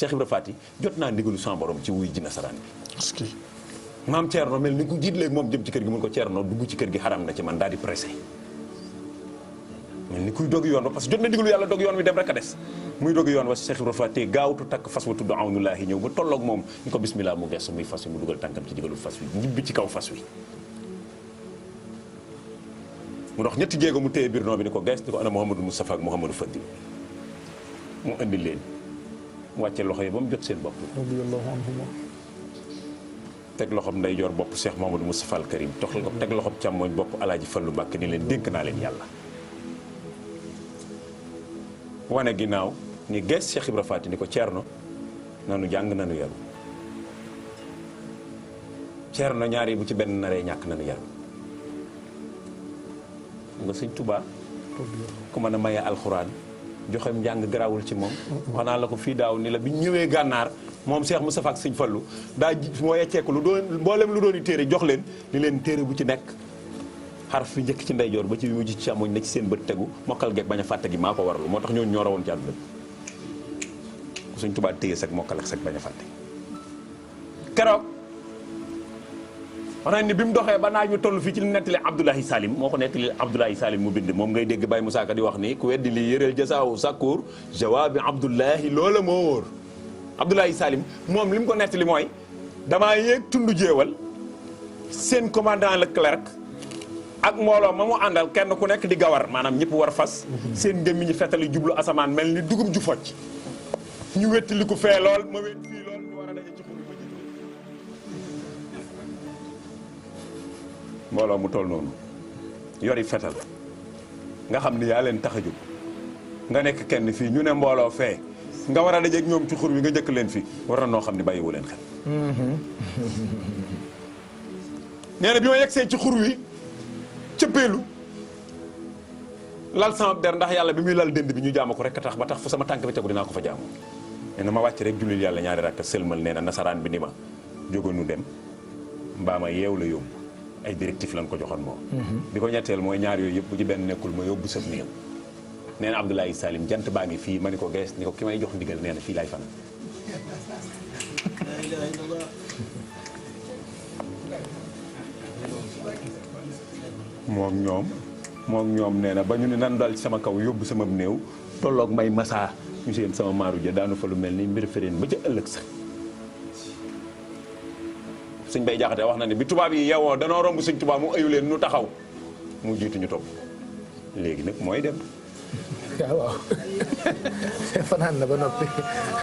Cheikh Ibra Faty jot naa ndigalu sama borom ci wuy ji nasaraan bi. est-ce que. maam Thierno mel ni ku jiit léegi moom jëm ci kër gi mun ko Thierno dugg ci kër gi xaram na ci man daal di pressé mel ni kuy dog yoon ba parce que jot na ndigalu yàlla dog yoon wi dem rek a des muy dog yoon wa Cheikh Ibra Faty gaawtu takk fas wa tudd awnullaahi ñëw ba tolloog moom ñu ko bismillah mu gestu muy fas wi mu dugal tànkam ci digalu fas wi ñibbi ci kaw fas wi mu dox ñetti jéego mu téye biir noo bi ni ko gees ni ko ana Mouhamadou Moustapha ak Mouhamadou Fadil mu indi leen mu wàcce loxo yi ba mu jot seen bopp radiyallahu anhuma. teg loxob ndeyjoor bopp Cheikh Mouhamadou Moustapha al Karim teg loxob càmmooñ bopp Alaaji Fallu Mbàkke ni leen dénk naa leen yàlla wane ginnaaw ni gees Cheikh Ibra Faty ni ko Ceerno nanu jàng nanu yaru Ceerno ñaar yi bu ci benn naree ñàkk nanu yaru nga sëñ Tuubaa ku mën a maye alxuraan joxem njàng garaawul ci moom wax naa la ko fii daaw ni la bi ñëwee gànnaar moom Cheikh Moustapha ak sëñ Fallu daa moo yecceeku lu doon mboolem lu doon i téere jox leen ni leen téere bu ci nekk xaraf fi njëkk ci ndeyjoor ba ci bi mujj ci càmmoñ na ci seen bët tegu mokkal geeg bañ a fàtte gi maa ko warlu moo tax ñooñu ñoo rawoon ci àdduna ku sëñ Tuubaa téye sag mokkal ak sag bañ a fàtte keroog wax nañ ni bi mu doxee ba naaj mi toll fii ci li nettali Abdoulaye Salim moo ko nettali Abdoulaye Salim mu bind moom ngay dégg Baye Moussa Ka di wax ni ku weddi li yëreel jasaawu sakkuur jawaabi Abdoulaye loola moo wóor Abdoulaye Salim moom li mu ko nettali mooy damaa yéeg tundu jéewal seen commandant Leclerc ak mbooloo ma mu àndal kenn ku nekk di gawar maanaam ñëpp war fas seen ngëmmi ñi fetali jublu asamaan mel ni dugub ju focc ñu wetti li ko fee lool ma wet fii lool ñu war a daje ci xur ma jiitu mbooloo mu toll noonu yori fetal nga xam ni yaa leen tax a jóg nga nekk kenn fii ñu ne mbooloo fee nga war a dajeeg ñoom ci xur wi nga njëkk leen fi war na noo xam ni bàyyiwu leen xel nee na bi ma yegsee ci xur wi cëppeelu lal sama der ndax yàlla bi muy lal dënd bi ñu jaama ko rek a tax ba tax fu sama tànk bi tegu dinaa ko fa jaamu nee na ma wàcc rek jullil yàlla ñaari rakka sëlmal nee na nasaraan bi ni ma jógoonu dem mbaa ma yeew la yóbbu ay directif lañ ko joxoon moom bi ko ñetteel mooy ñaar yooyu yëpp bu ci benn nekkul ma yóbbu sëb néew nee na Abdoulaye Salim jant baa ngi fii ma ni ko gees ni ko ki may jox ndigal nee na fii laay fan moom ñoom nee na ba ñu ne nan dal ci sama kaw yóbbu sama néew tolloog may masaa ñu seen sama maaru ja daanu fa lu mel ni mbir fereen ba ca ëllëg sax sëñ Bay Jaxate wax na ne bi tubaab yi yeewoo danoo romb sëñ tubaab mu ayu leen nu taxaw mu jiitu ñu topp léegi nag mooy dem waaw fanaan na ba noppi